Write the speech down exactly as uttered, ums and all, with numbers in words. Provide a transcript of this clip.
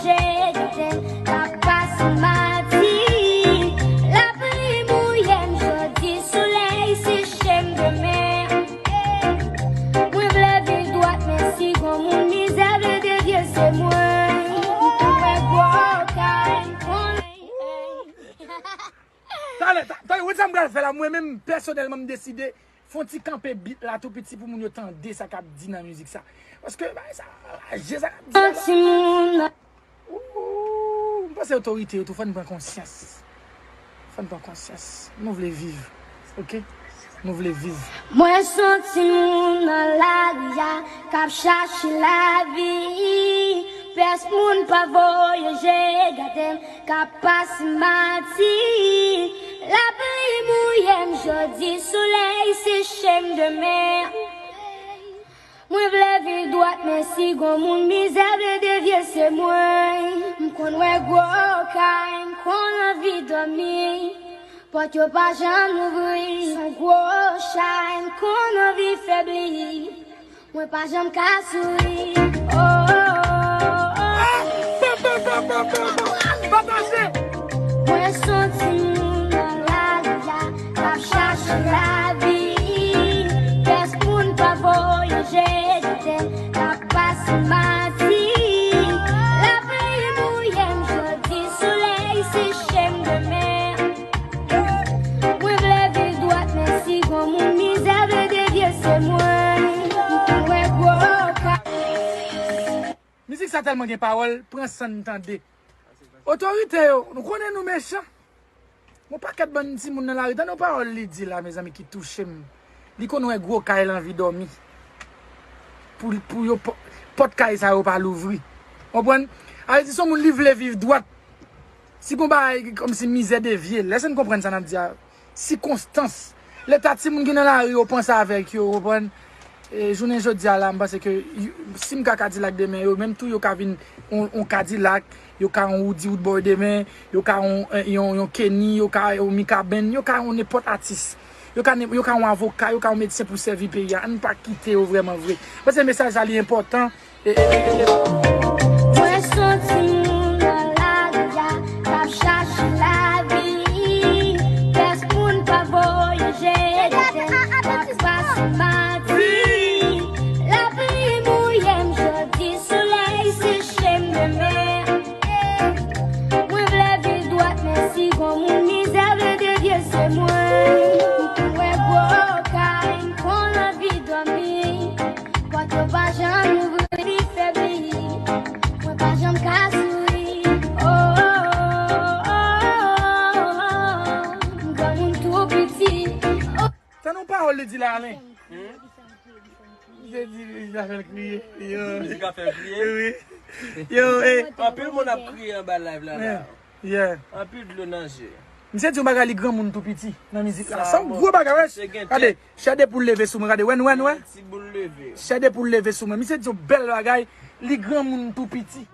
Jete k ap pase mati. Lapli mouye m jodi, solèy seche m demen. Mwen vle viv dwat, men si gon moun mizè vle devye, se mwen. M konn wè gwo kay, m konn. Talè, ta- tande, ou wè sa m pral fè la, mwen menm, pèsonèlman, m deside fè yon ti kanpe beat la tou piti pou moun yo tande sa k ap di nan mizik sa. Paske, bagay sa raje, sa k ap di la. Yon timoun nan Ooh, m panse otorite yo tou, fò n pran konsyans. Fò n pran konsyans. Nou vle viv, oke? Nou vle viv. Mwen se yon timoun nan lari a k ap chache lavi. Pès moun pa voye je gade m, k ap pase mati. Lapli mouye m jodi, solèy seche m demen. Mwen vle viv dwat, men si gon moun mizè vle devye, se mwen. M konn wè gwo kay, m konn anvi dòmi. Pòt yo pa janm louvri, se yon gwo chay, m konn anvi febli. Mwen pa janm ka souri. Oh, oh, oh, oh. Pataje! Mwen se yon timoun nan lari a k ap chache lavi. Pès moun pa voye je gade m, k ap pase mati. Lapli mouye m jodi, solèy seche m demen. Mwen vle viv dwat, men si gon moun mizè vle devye, se mwen. M konn wè gwo kay. Mizik sa tèlman gen pawòl, pran san n tande. Otorite yo, nou konnen nou mechan. Gon pakèt bann timoun nan lari, tande yon pawòl li di la, mezanmi, ki touche m. Li konn wè gwo kay, l anvi dòmi. Pou, pou yo pò-, pòt kay sa yo pa louvri. Konprann? Sa vle di, se yon moun li vle viv dwat. Si gon bagay kòmsi mizè devye, lèse n konprann sa n ap di a. Sikonstans. Leta timoun ki nan lari yo panse avèk yo, ou konprann? E, jounen jodi a la, m panse ke y-, si m ka Kadilak demen, yo menm tou yo ka vin yon, yon Kadilak, yo ka yon Woody Woodboy demen, yo ka yon, yon, yon Kenny, yo ka yon Mikaben, yo ka yon nenpòt atis. Yo ka, yo ka yon avoka, yo ka yon medsen pou sèvi peyi a. Ann pa kite yo vrèman vre. M panse mesaj la li enpòtan. E, e, e, e, e. Mwen se yon timoun nan lari a k ap chache lavi. Pès moun pa voye je gade m, k ap pase mati. Lapli mouye m jodi, solèy seche m demen. Mwen vle viv dwat, men si gon moun mizè vle devye, se mwen. M konn wè gwo kay, m konn anvi dòmi. Pòt yo pa janm louvri, li febli. Mwen pa janm ka souri. Oh, oh, oh, oh, oh. M granmoun tou piti. Oh. Tande yon pawòl li di la, Alen. Hmm? Li di, li di, la fè l kriye. Yo. Li ka fè l kriye? Wi. Yo, eh. Anpil moun ap kriye anba live la, la. Yeah. Anpil dlo nan je. Misye di yon bagay, li granmoun tou piti nan mizik la. Sa yon gwo bagay, wè. Gade, chè de poul leve sou mwen, gade, wè, wè, wè. Ti boul leve. Chè de poul leve sou mwen. Misye di yon bèl bagay, li granmoun tou piti.